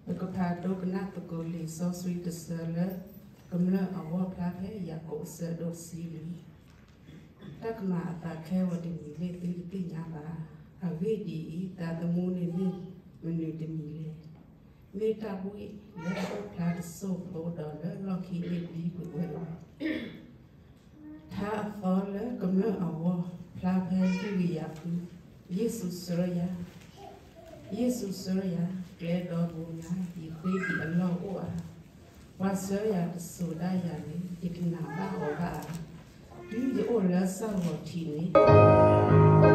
ပကဖးဒိကနၣ်သကိးလံာ်စီဆှံတဆၢလၢ ကမျၢၢ်အဂီၢ်ဖျါဖဲယၤကိာ်အဆၢဒိၣ်တဆံလွံၢ်, တၢ်ကမၤအသးခဲဝဲတမံၤလၢသုတသ့ၣ်ညါဘၣ်. အဂ့ၢ်ဒ်အံၤ, သးသမူန့ၣ်မ့ၢ်မနုၤတမံၤလဲၣ်. မ့ၢ်တၢ်ဘှံးလၢအအိၣ်ဖျါတစိၢ်ဖိဒီးလၢလီၢ်ခံန့ၣ်ဘျံးကွံာ်ဝဲလီၤ. ထါအသီလၢကမျၢၢ်အဂီၢ်ဖျါဖဲဒုၣ်ကယၤဃု, ယ့ၣ်ၡူးဆှၢယၤ, ယ့ၣ်ၡူးဆှၢယၤ, ကျဲဒီပူၤညါ ယဃ့ဒံးအလီၢ်အိၣ်ဧါ. ပှၤဆှၢယၤတစိၤဒၣ်ယၤန့ၣ် ယကနာ်ဘၣ်အီၤဘၣ်ဧါ. တုၤယအိၣ်လၢစၢ်ဂီၤထံးန့ၣ်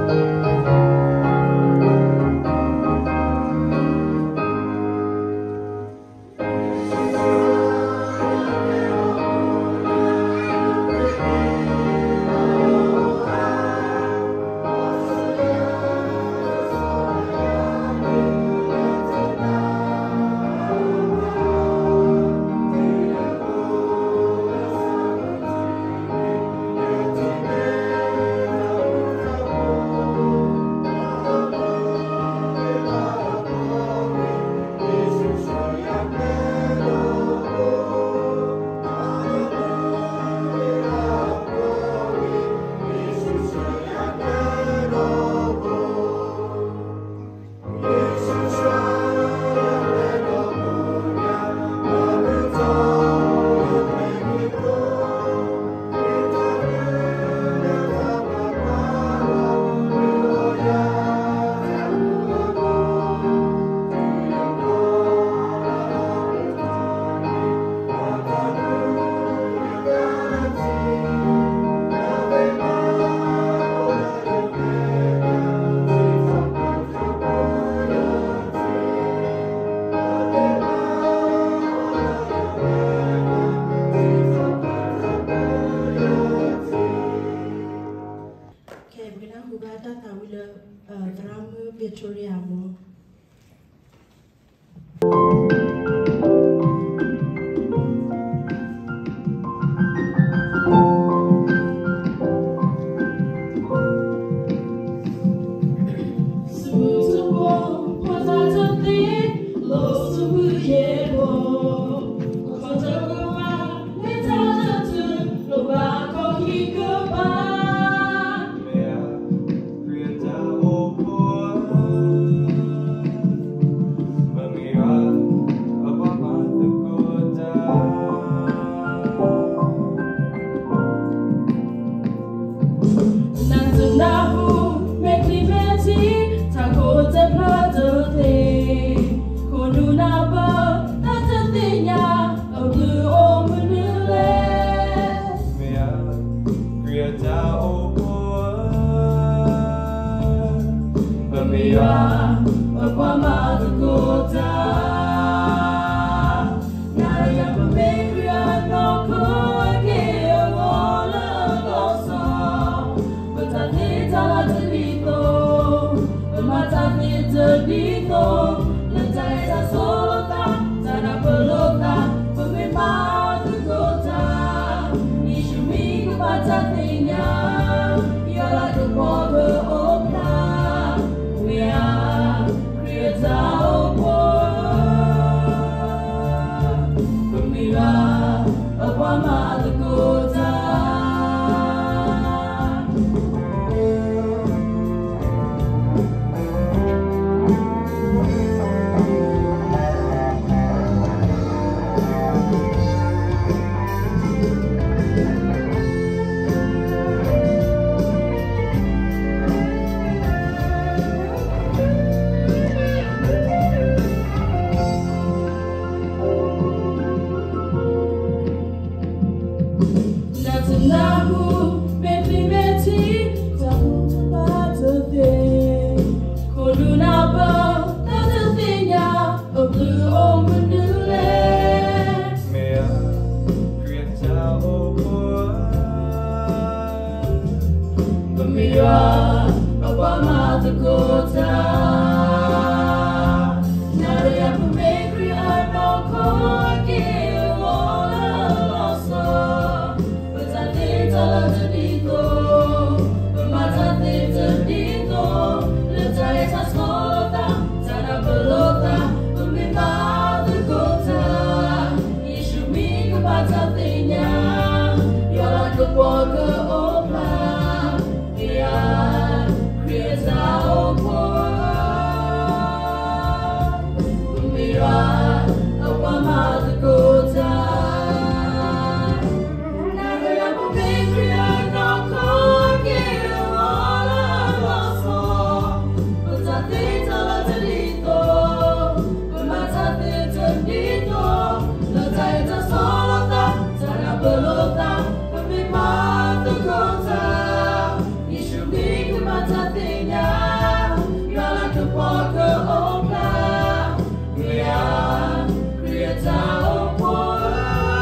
တၢ်အိၣ်ဖှိၣ်ဧ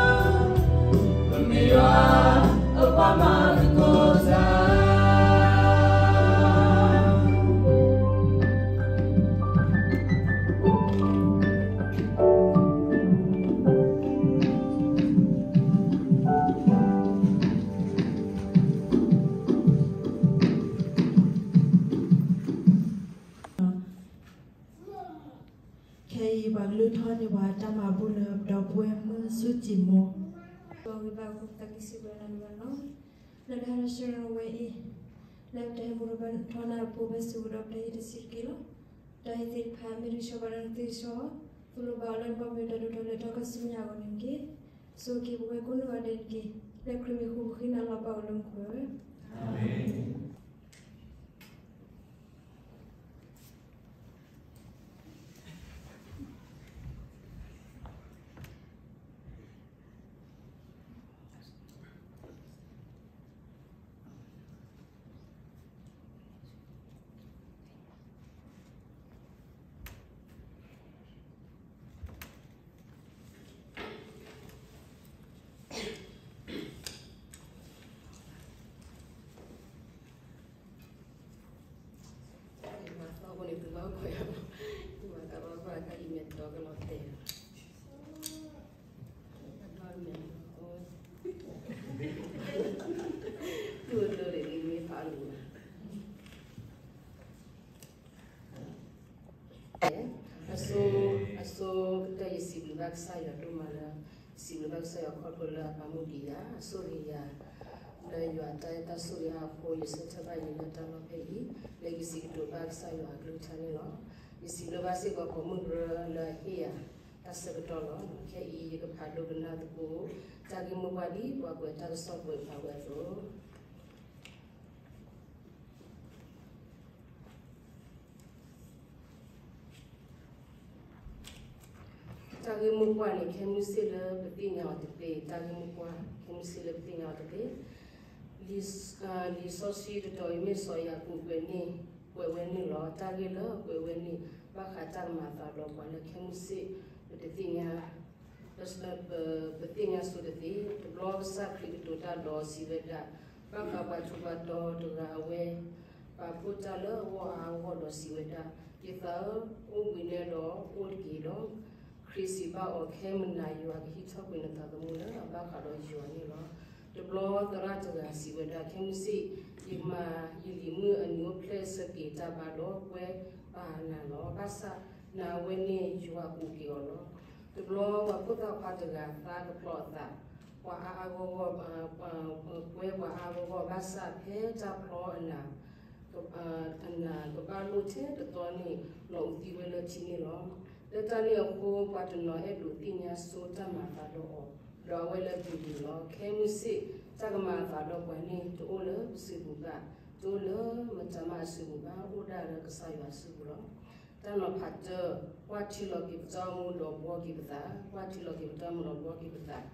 ၢ, ပမ့ၢ်ယွၤအပှၤမၤသကိးတၢ်. ခဲအံၤ ပှၤကလုၢ်ထီၣ်န့ၢ်ပှၤတၢ်မၤဘူၣ်လၢပဒီပုၢ်ဝဲၢ်မုၣ်ဆူၣ်စံးမိၢ် ပဝဲဘၣ်အဃိ ပသးကံၢ်စံးဘျုးနၤတဂၤလီၤ. လၢတၢ်ဟဲလီၤဆှၢဝဲအံၤ လၢပတၢ်ဟဲဘူးထီၣ်ဘၣ်ထီနၤအပူၤ ပစံးဝဲဒီးပတၢ်ဟံးတဆံးတက့ၢ်လီၤ. တၢ်ဟံးသ့ၣ်တဖၣ် မ့ၢ်တကဆှီဘၣ်ဒီးနသ့ကဆှီ, သိၣ်လိဘၣ်အီၤလၢနပှၤမ့ၢ်တၢ်ဒိၣ်ထီၣ်လၢတၢ်ခီဆူညါအဂီၢ်န့ၣ်တက့ၢ်. ဆိၣ်ဂ့ၤပဝဲကိးနီၢ်ဂၤဒဲးတက့ၢ်. လၢခရံာ်မံၤအဃိ ပဃ့နၤလီၤ ပၢ်အိၣ်လၢမူခိၣ်ဧၢ. အၤမ့ၣ်. အဆိ အဆိကတၢၢ် ယစံးဘျုးဘၣ်ကစၢ်ယွၤဒိၣ်မးလၢ ယစံးဘျုးဘၣ်ကစၢ်ယွၤခီဖျိလၢအပာ်မူဒံးယၤ, အဆိၣ်ဂ့ၤယၤ လၢယွၤတၢ်အဲၣ်တၢ်ဆိၣ်ဂ့ၤအဃိ ယဆၢထၢၣ်ဘၣ်ယၤလၢတၢ်လီၢ်ဖဲအံၤ လၢယစံးကတိၤဘၣ်ကစၢ်ယွၤအကလုၢ်ကထါန့ၣ်လီၤ. ယစံးဘျုးဘၣ်စ့ၢ်ကီးပိာ်မုၣ်ကရၢလၢအဟ့ၣ်ယၤတၢ်ဆၢကတီၢ်လီၤ. ခဲအံၤယကဖးဒိကနၣ်သကိး တၢ်ဂ့ၢ်မိၢ်ပှၢ်ဒ်ပှၤကွဲးတၢ်ကစီၣ်ကွဲးဖးဝဲအသိး တၢ်ဂ့ၢ်မိၢ်ပှၢ်န့ၣ် ခဲမုၢ်ဆ့ၣ်လၢပသ့ၣ်ညါအီၤတသ့, တၢ်ဂ့ၢ်မိၢ်ပှၢ် ခဲမုၢ်ဆ့ၣ်လၢပသ့ၣ်ညါအီၤတသ့. လံာ်စီဆှံတတီၤအံၤ မ့ၢ်စီၤယၤကိာ်ကွဲးန့ၣ် ကွဲးဝဲန့ၣ်လီၤ. တၢ်ဂ့ၢ်လၢကွဲးဝဲန့ၣ် ဘၣ်ဃးတၢ်ကမၤအသးဒီးပှၤလၢခဲမုၢ်ဆ့ၣ် ပတသ့ၣ်ညါ ပသ့ၣ်ညါဆိတသ့. တဘျီကစၢ်ခရံာ်ကတိၤတၢ်ဒီးစံးဝဲဒၣ်, ဘၣ်ဃးပှၤထူးပှၤတီၤတဂၤအဝဲ ပာ်ဖှိၣ်တၢ်လၢအဂီၢ်အါအဂီၢ်ဒီးစံးဝဲဒၣ်, ယသးဧၢ, အိၣ်ဘှံးနဲဒီးအိၣ်တက့ၢ်ဒီး ခရံာ်စံးဘၣ်အီၤ, ခဲမုၢ်နၤယွၤကဟံးထီၣ်ကွံာ်နသးသမူလၢအဘၣ်ဃးဒီးယွၤန့ၣ်လီၤ. တဘျီသရၣ်တဂၤစံးဝဲဒၣ်, ခဲမုၢ်ဆ့ၣ် ယမၤယလံၤမုၣ်အနံၤအိၣ်ဖျဲၣ်ဆၢက့ၤတၢ်ဘါဒီးကွဲပာ်နၤလီၤ. ဘၣ်ဆၣ် နၤအဝဲန့ၣ်ယွၤကူးက့ၤအီၤလီၤ. တဘျီပှၤဖိသၣ်ခွါတဂၤသါကဖျီအသး, ပှၤအါအါဂီၢ်ဂီၢ် ကွဲပှၤအါအါဂီၢ်ဂီၢ် ဘၣ်ဆၣ်ဖဲတၢ်ဖျီအနၤ အနၤကဘၣ်လိၣ်ထဲတသီန့ၣ် လီၤအူသံဝဲလၢထံန့ၣ်လီၤ. လၢတၢ်န့ၣ်အဃိ ပှၤတနီၤအဲၣ်ဒိးသ့ၣ်ညါဆိတၢ်မၤအသးဒီးအီၤ, ဒီးအဝဲလၢပျံၤပျံၤလီၤ. ခဲမုၢ်ဆ့ၣ် တၢ်ကမၤအသးဒီးပှၤန့ၣ် တအိၣ်လၢပစုပူၤဘၣ်, တအိၣ်လၢမတၤမးအစုပူၤဘၣ်, အိၣ်ဒၣ်လၢကစၢ်ယွၤအစုပူၤလီၤ. တၢ်နီၤဖးတၢ, ကွၢ်ထံလီၤက့ၤပတၢ်အိၣ်မူဒီးဘှီက့ၤပသး, ကွၢ်ထံလီၤက့ၤပတၢ်အိၣ်မူဒီးဘှီက့ၤပသး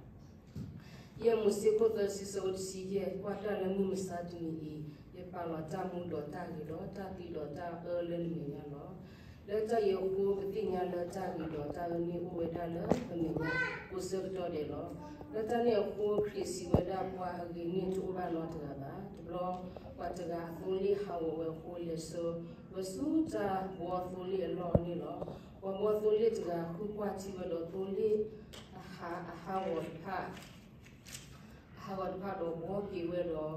ယဲၢ်မိၤၡ့ခိၣ်သၢဆံ ဆၢဖိတဆံယဲၢ်, ကွၢ်တၢ်လၢမုၢ်မဆါတနံၤအံၤ, ယပာ်လီၤတၢ်မူဒီးတၢ်ဂ့ၤဒီးတၢ်သံဒီးတၢ်အၢလၢနမဲာ်ညါလီၤ. လၢတၢ်အံၤအဃိ ပသ့ၣ်ညါလၢတၢ်ဂ့ၤဒီးတၢ်အၢန့ၣ်အိၣ်ဝဲဒၣ်လၢပမဲာ်ညါကိးဆၢကတီၢ်ဒဲးလီၤ. လၢတၢ်န့ၣ်အဃိ ခရံာ်စံးဝဲဒၣ် ပှၤအဂ့ၤန့ၣ်တအိၣ်ဘၣ်နီတဂၤဘၣ်. တဘျီ ပှၤတဂၤအသိလ့ၣ်ဟးဂီၤဝဲအဃိ လဲၤဆှၢဝဲဆူတၢ်ဘှီသိလ့ၣ်အလီၢ်န့ၣ်လီၤ. ပှၤဘှီသိလ့ၣ်တဂၤဃုကွၢ်ထံဝဲဒီးသိလ့ၣ် အဟးဂီၤတဖၣ် အဟးဂီၤတဖၣ်ဒီးဘှီက့ၤ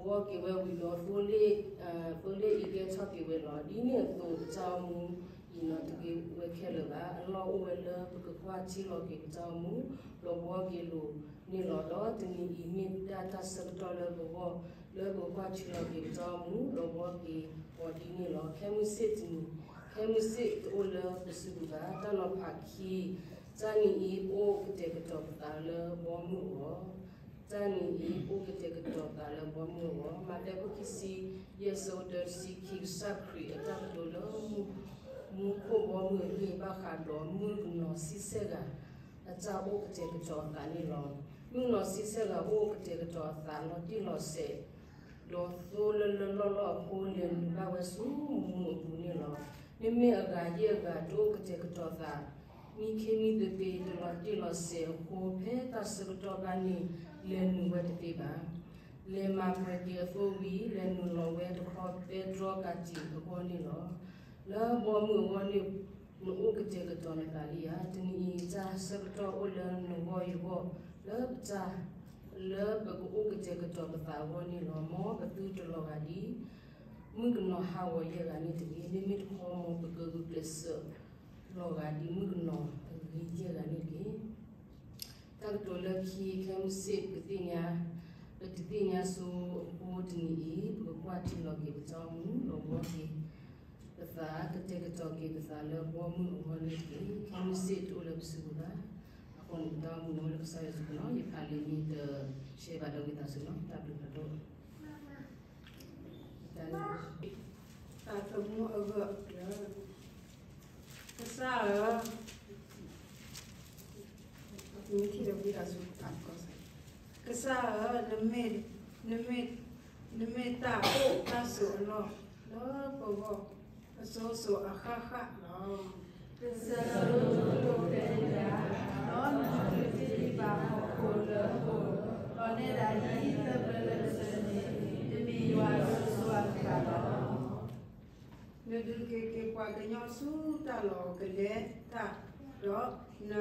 ဝဲဒီး ဘှီက့ၤဝဲဝံၤဒီး သိလ့ၣ် သိလ့ၣ်အံၤကဲထီၣ်က့ၤဝဲလီၤ. ဒ်န့ၣ်အသိး ပတၢ်အိၣ်မူအံၤနီၤတဂ့ၤဝဲခဲလၢာ်ဘၣ်. အလီၢ်အိၣ်ဝဲလၢပကကွၢ်ထံလီၤက့ၤပတၢ်အိၣ်မူ ဒီးဘှီက့ၤလိာ်န့ၣ်လီၤ. ဒီးတနံၤအံၤမ့ၢ်ဒၣ်တၢ်ဆၢကတီၢ်လၢပဂီၢ် လၢပကကွၢ်ထံလီၤက့ၤပတၢ်အိၣ်မူ ဒီးဘှီက့ၤအီၤဒ်န့ၣ်လီၤ. ခဲမုၢ်ဆ့ၣ်တနံၤ ခဲမုၢ်ဆ့ၣ်တအိၣ်လၢပစုပူၤဘၣ်. တၢ်နီၤဖးခံ, တၢ်နံၤအံၤအိၣ်ကတဲာ်ကတီၤပသးလၢဘီမုၢ်အဂီၢ် တၢ်နံၤအံၤအိၣ်ကတဲာ်ကတီၤသးလၢဘီမုၢ်အဂီၢ်. မးသဲ အခိၣ်ခံဆံယဲၢ် ဆၢဖိတၢတဆံခံ, ကစၢ်ခရံာ်အတၢ်ကတိၤလၢ မူခိၣ်ဘီမုၢ်အဂ့ၢ် ဘၣ်ဃးဒီးမုၣ်ကနီၤဆံဆဲၣ်ဂၤ အတၢ်အိၣ်ကတဲာ်ကတီၤအသးန့ၣ်လီၤ. မုၣ်ကနီၤဆံဆဲၣ်ဂၤ အိၣ်ကတဲာ်ကတီၤအသးလီၤတံၢ်လီၤဆဲး ဒီးသိလၢလၢလီၢ်လီၢ်အဃိ လဲၤနုာ်ဘၣ်ဝဲဆူမူအပူၤန့ၣ်လီၤ. မ့မ့ၢ်အဂၤယဲၢ်အဂၤ တအိၣ်ကတဲာ်ကတီၤသး မံခ့မံသပ့ၤတလီၤတံၢ်လီၤဆဲးအဃိ ဖဲတၢ်ဆၢကတီၢ်ဘၣ်န့ၣ် လဲၤနုာ်ဝဲတသ့ဘၣ်. လဲၤမၤပှဲၤက့ၤအသိဝံၤ လဲၤနုာ်လီၤဝဲတခီဖဲတြီကၤတံာ်အဂီၢ်န့ၣ်လီၤ. လၢဘီမုၢ်အဂီၢ်န့ၣ် နအိၣ်ကတဲာ်ကတီၤနသးလံဧါ. တနံၤအံၤ တၢ်ဆၢကတီၢ်အိၣ်လၢနဂီၢ်ယဂီၢ် လၢပတၢ် လၢပကအိၣ်ကတဲာ်ကတီၤပသးအဂီၢ်န့ၣ်လီၤ. မ်ပသုတလီၤဂာ်ဒ် မုၣ်ကနီၤဟးဂီၤယဲၢ်ဂၤန့ၣ်တဂ့ၤ. မ့မ့ၢ်တခီ မ်ပကဂုာ်ကျဲးစၢးလီၤဂာ်ဒ်မုၣ်ကနီၤတဂ့ၤယဲၢ်ဂၤန့ၣ်တဂ့ၤ. တၢ်ကတိၤလၢခံ ခဲမုၢ်ဆ့ၣ် ပကသ့ၣ်ညါ, ပတသ့ၣ်ညါဆိအဃိတနံၤအံၤ ပကကွၢ်ထံလီၤက့ၤပတၢ်အိၣ်မူ ဒီးဘှီက့ၤပသး ကတဲာ်ကတီၤက့ၤပသးလၢဘီမုၢ်အဂီၢ်န့ၣ်တက့ၢ်. ခဲမုၢ်ဆ့ၣ်တအိၣ်လၢပစုပူၤဘၣ်. အဃိန့ၣ် ပတၢ်အိၣ်မူန့ၣ်အိၣ်လၢကစၢ်ယွၤစုပူၤလီၤ. ယဖးလံာ်မ့ၢ်တရှဲဘၣ်ဒီးဝံသးစူၤလီၤ. တၢ်ဘျုးဖးဒိၣ် တၢ်သမူအဂၢၢ်အကျၢၤ ကစၢ်ဧၢ, ကစၢ်ဧၢ, နမ့ၢ်, နမ့ၢ်, နမ့ၢ်တၢ်အိၣ်တၢ်ဆိးအလီၢ်လၢပဂီၢ် အစိၤစိၤအဃၣ်ဃၣ်လီၤ. ကစၢ်ဧၢ, နကလုၢ်ဒိၣ်ကတၢၢ်, ဒီးနကလုၢ်တ့ၢ်ဘၣ်ဟီၣ်ခိၣ်လၢအပူၤ, ဒီးနဲဒၣ်ဒ်တၢ်ဘျၢလၢကစၢၢ်န့ၣ်, နမ့ၢ်ယွၤအစိၤစိၤအဃၣ်ဃၣ်လီၤ. နဒုးက့ၤက့ၤပှၤကညီဆူတၢ်လီၢ်ကလဲၤတၢ်, ဒီးန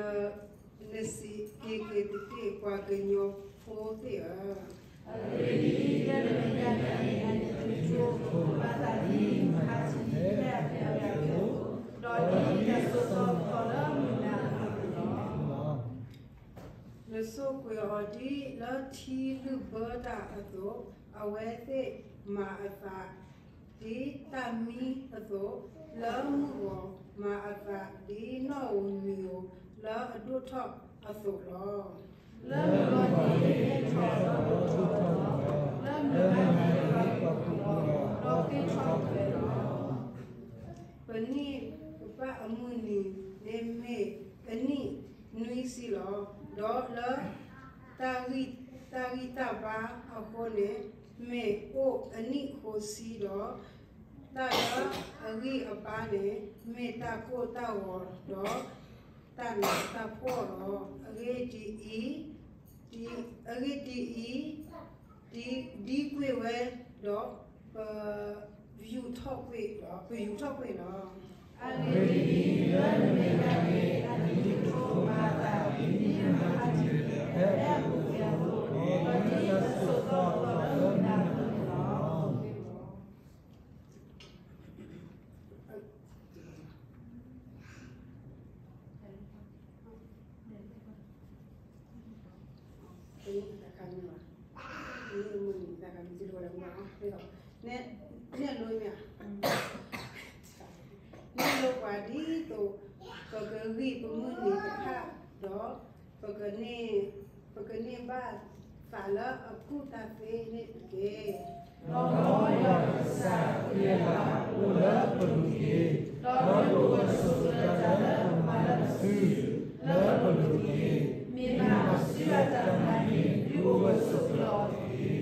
နစံးက့ၤက့ၤတက့ၢ် ပှၤကညီဖိသ့ၣ်ဧၢ, အဂ့ၢ်ဒ်အံၤ, လၢနမဲာ်ညါန့ၣ် နကတိၤမၤသးဒ်မုၢ်ဟါထီၣ်ဖဲအပျဲၢ်အဂၤအသိး, ဒီးဒ်တၢ်စိာ်ထီၣ်ပသီၣ်လၢမုၢ်နၤအသိးန့ၣ်လီၤ. နဆိၣ်ကွံာ်အီၤဒ်လၢထံလုၢ်ဘၢတၢ်အသိး, အဝဲသ့ၣ်မၤအသး ဒ်တၢ်မံအသိး, လၢမုၢ်ဂီၤမၤအသးဒ်နီၣ်ဧိၤမံၤဧိၤလၢအဒိၣ်ထီၣ်အသိးလီၤ. လၢမုၢ်ဂီၤန့ၣ်ဟဲထီၣ်ဒီးဒိၣ်ထီၣ်လီၤ, လၢမုၢ်ဟါန့ၣ်ပာ်ဖှိၣ်လီၤ, ဒီးဃ့ထီၣ်ကွံာ်လီၤ. ပနံၣ်ပပၢ်အမုၢ်နံၤန့ၣ်မ့ၢ်အနံၣ်နွံဆံလီၤ. ဒီးလၢ တၢ်ဂံၢ်တၢ်ဘါအဃိန့ၣ် မ့ၢ်အိၣ်အနံၣ်ဃိးဆံဒီး, တၢ်လၢအဂံၢ်အဘါန့ၣ် မ့ၢ်တၢ်ကိၢ်တၢ်ဂီၤဒီး တၢ်နးတၢ်ဖှီၣ်လီၤ. အဂ့ၢ်ဒ်အံၤ, အဂ့ၢ်ဒ်အံၤ, ဒ်ကွံာ်ဝဲဒီး ပယူၤထီၣ်ကွံာ်, ပယူၤထီၣ်ကွံာ်လီၤ. အဂ့ၢ်ဒ်အံၤ, လၢနမဲာ်ညါန့ၣ် အနံၤကတိၤမၤအသးဒ်မုၢ်ဟါထီၣ်ဖဲအပူၤကွံာ်အသိး, ဒီးဒ်တၢ်စိာ်ထီၣ်ပသီၣ်လၢမုၢ်နၤအသိးန့ၣ်လီၤ. နဲၣ်လိပှၤဒ်သိး ပကဂံၢ်ပမုၢ်နံၤတဖၣ်ဒီး ပကန့ၢ်ဘၣ်သးလၢအကူၣ်တၢ်သ့န့ၣ်တက့ၢ်. မ်ယွၤပကစၢ်အကလုၢ်အကထါအိၣ်လၢပလိၤတက့ၢ်. ဒီးဒိးဝဲဆိးကျၢၤတၢ်လၢပမၤတၢ်တစု လၢပလိၤတက့ၢ်. မ့ၢ်မၤအစုအတၢ်မၤန့ၣ် ဒုးအိၣ်ဝဲဆိးကျၢၤအီၤတက့ၢ်.